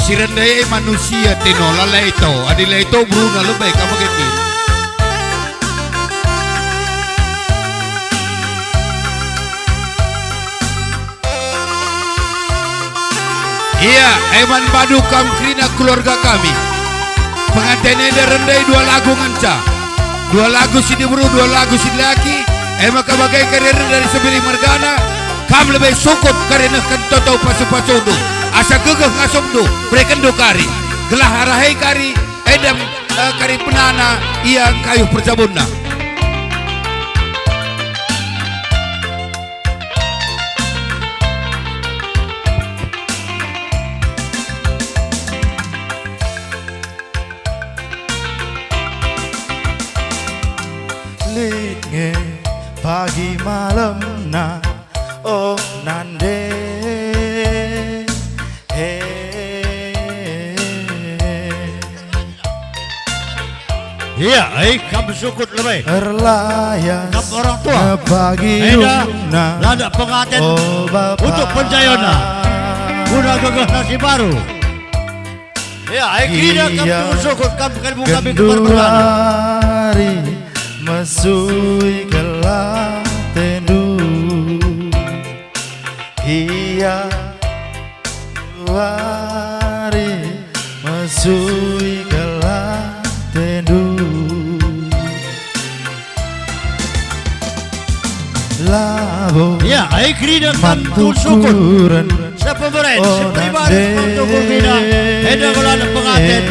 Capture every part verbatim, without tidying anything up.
Si rende e manusia teno, la, la ito. Adi la ito beruna lebe ka bage kin. Ia, e man bandu kam kerina keluarga kami. Penganten enda rende dua lagu ngenca. Dua lagu si diberu, dua lagu si dilaki. E maka bage kari rende dari Sembiring mergana. Kam lebe sukut kari nehken toto pasu-pasundu. Asa gegeh ngasumndu, berekenndu kari. Gelah arah e kari, edem, eh, kari penana ia engkayuh perjabunna. Lit nge pagi malemna, oh nande. He. Ia, eh, kam sukut lebe. Erlayas kam orang tua. Eda, lada penganten untuk penjayona. Guna gegeh nasi baru. Ia, eh, kerina kam sukut kam kalimu kami kembar berlana. Mesui kelatendu. Ia, wari mesui kelatendu. Labo. Ia, ai kerina kam sukut. Sepemeren, oh, seperibar, nande. Sepatukur kerina. Enda kula anak penganten.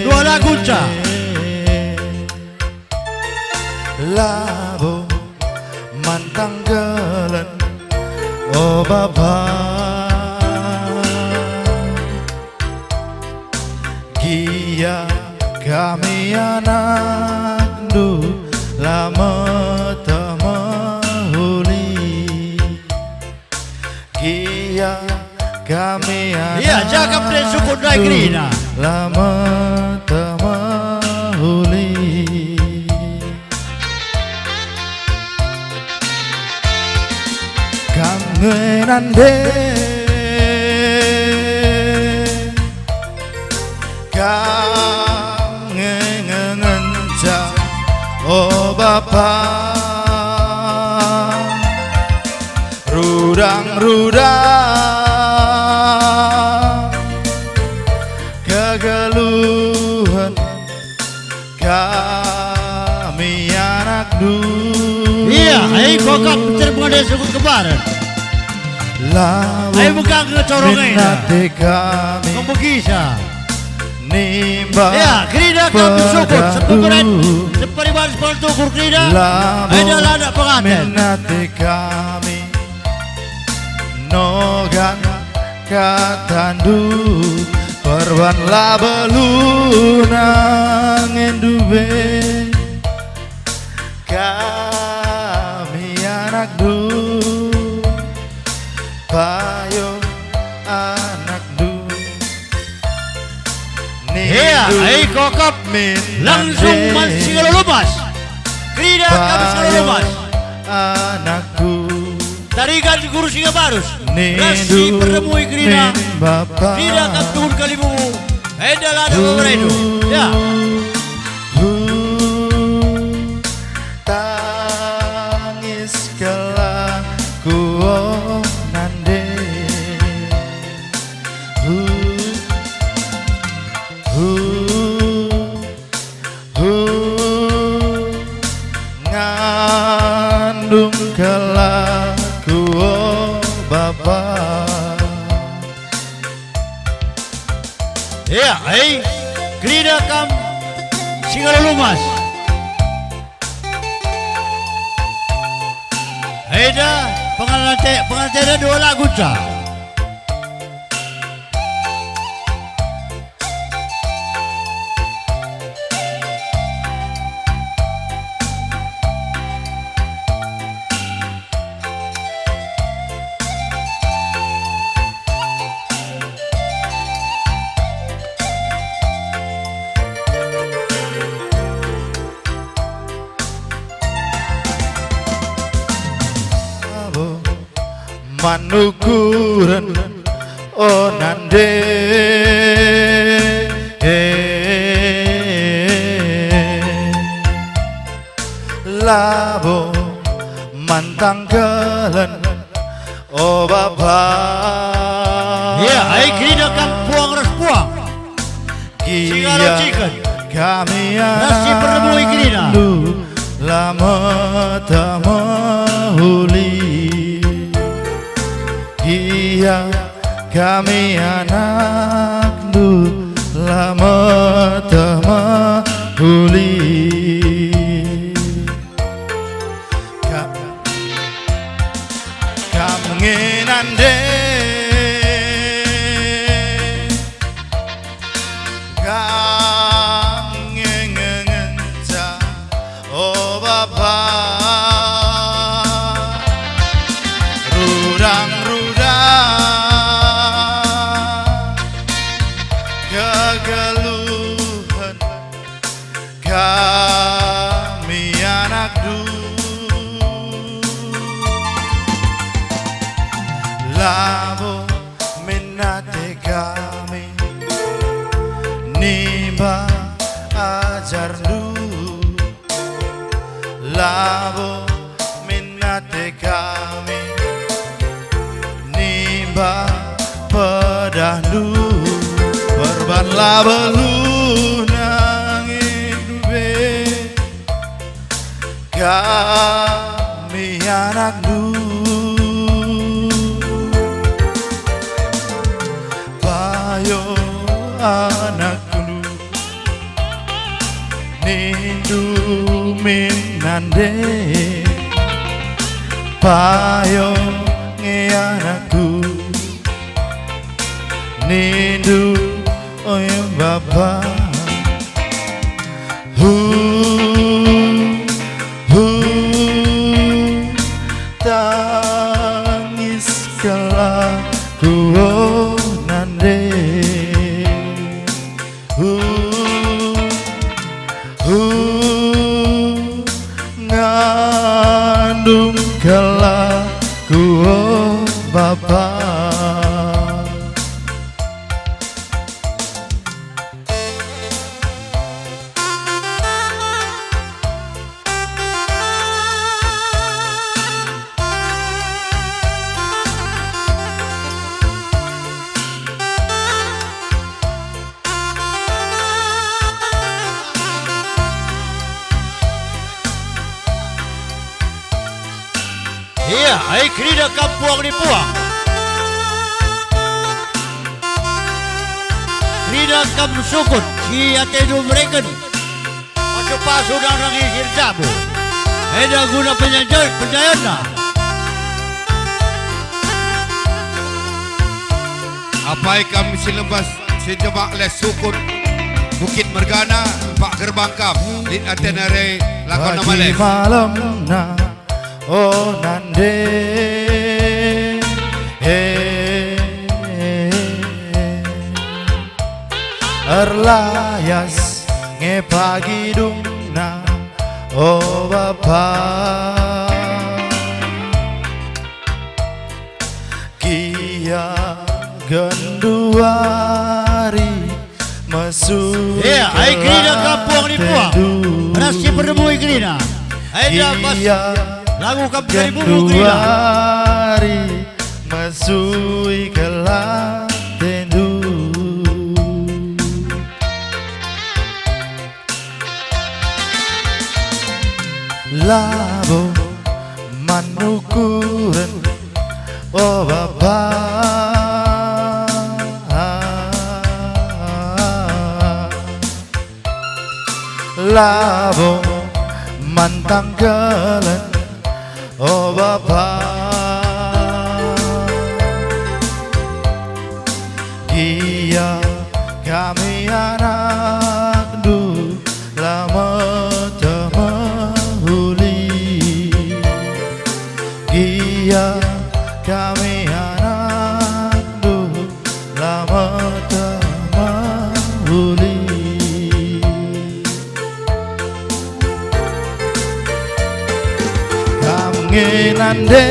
Dua lagu ca. Labo man tanggelen, o Bapa. Gia kami anakndu, la meteh mehuli. Gia kami ia, jagap deh sukut ndai kerina. Lama tama uli. Kam nge nande. Kam nge ngenca, o Bapa. Rudang-rudang kegeluhen kami anakndu. Ia, ai kokap terpengandai sukut kebaren. Lalu ai megang ngecorong ai minati kami. Membegisa. Nimba ia, kerina kami sukut, sepemeren, separiban, sepatukur kerina. Ai dalan anak penganten. Minati kami nogan katandu, perban la beluna ngendu be. Kami anakndu, payo anakndu. Hea, ai kokap langsung man Singalo Lumas. Kerina kami Singalo Lumas. Anakku. Tarigan Guru Singabarus. Ras si peremui kerina. Kerina kami tuhun kalimu. Enda lada beberendu. Ya. Tangis kelaku, oh, nande. Hu, hu, hu, ngandung kelaku, oh, Bapa. Ia, ai, kerina kam Singalo Lumas. Eda, penganten, penganten dua lagu ca. Manukuren, o nande. labo man tangkelen, o Bapa. Ya, ai kerina kam puang ras puang. Gia kami ras si perlebui kerina. Anakndu la meteh mehuli. Gia kami anakndu la meteh mehuli. Ka-, Kam nge nande, kam nge ngenca, o Bapa. Rudang-rudang kegeluhen kami anakndu, labo min ate kami nimbak ajarndu, labo min ate kami nimbak pedahndu, perban la beluh nangihndu be. Kami anakndu, payo anakndu, nindu min nande, payo nge anakku, nindu, oi Bapa. Hu, hu, tangis kal aku, o nande. Hu, hu, ngandung kal aku, o Bapa. Ia, ai kerina kam puang ni puang. Kerina kam sukut, si atendu mereken. Pasu-pasu nandangi si erjabu. Enda guna penjaja-, penjayanna. Apai kam si lembas, si jebak les sukut Bukit Mergana, empak gerbang kam, lit atena re, lakonna males. Pagi malemna, o nande, erlayas nge pagi dungna, o Bapa. Gia genduari mesui. Ia, ai kerina kam puang ni puang. Ras si perlebui kerina. Ai da bas lagu kam jadi bubu kerina. Genduari mesui kal atendu. Labo man ukuren, o Bapa. Labo man tangkelen, o Bapa. Gia kami anakndu la meteh mehuli. Gia kami anakndu la meteh mehuli. Kam nge nande.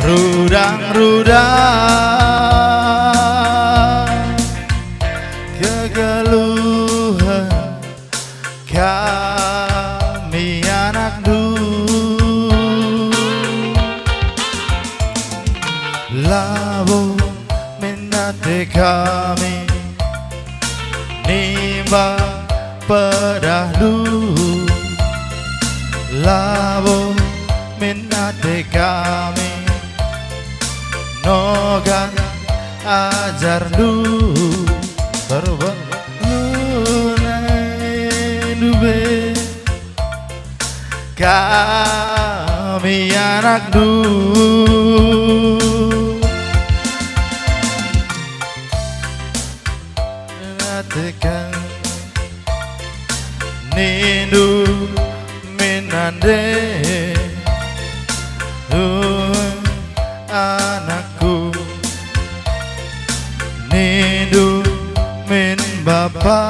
Rudang Ruda kegeluhen kami anakndu, labo min ate kami nimbak pedahndu, labo min ate kami nogan ajarndu. Perbelunen dube kami anakndu. Ate kami nindu min ande, uh, anakku, nindu min bapa,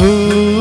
uh,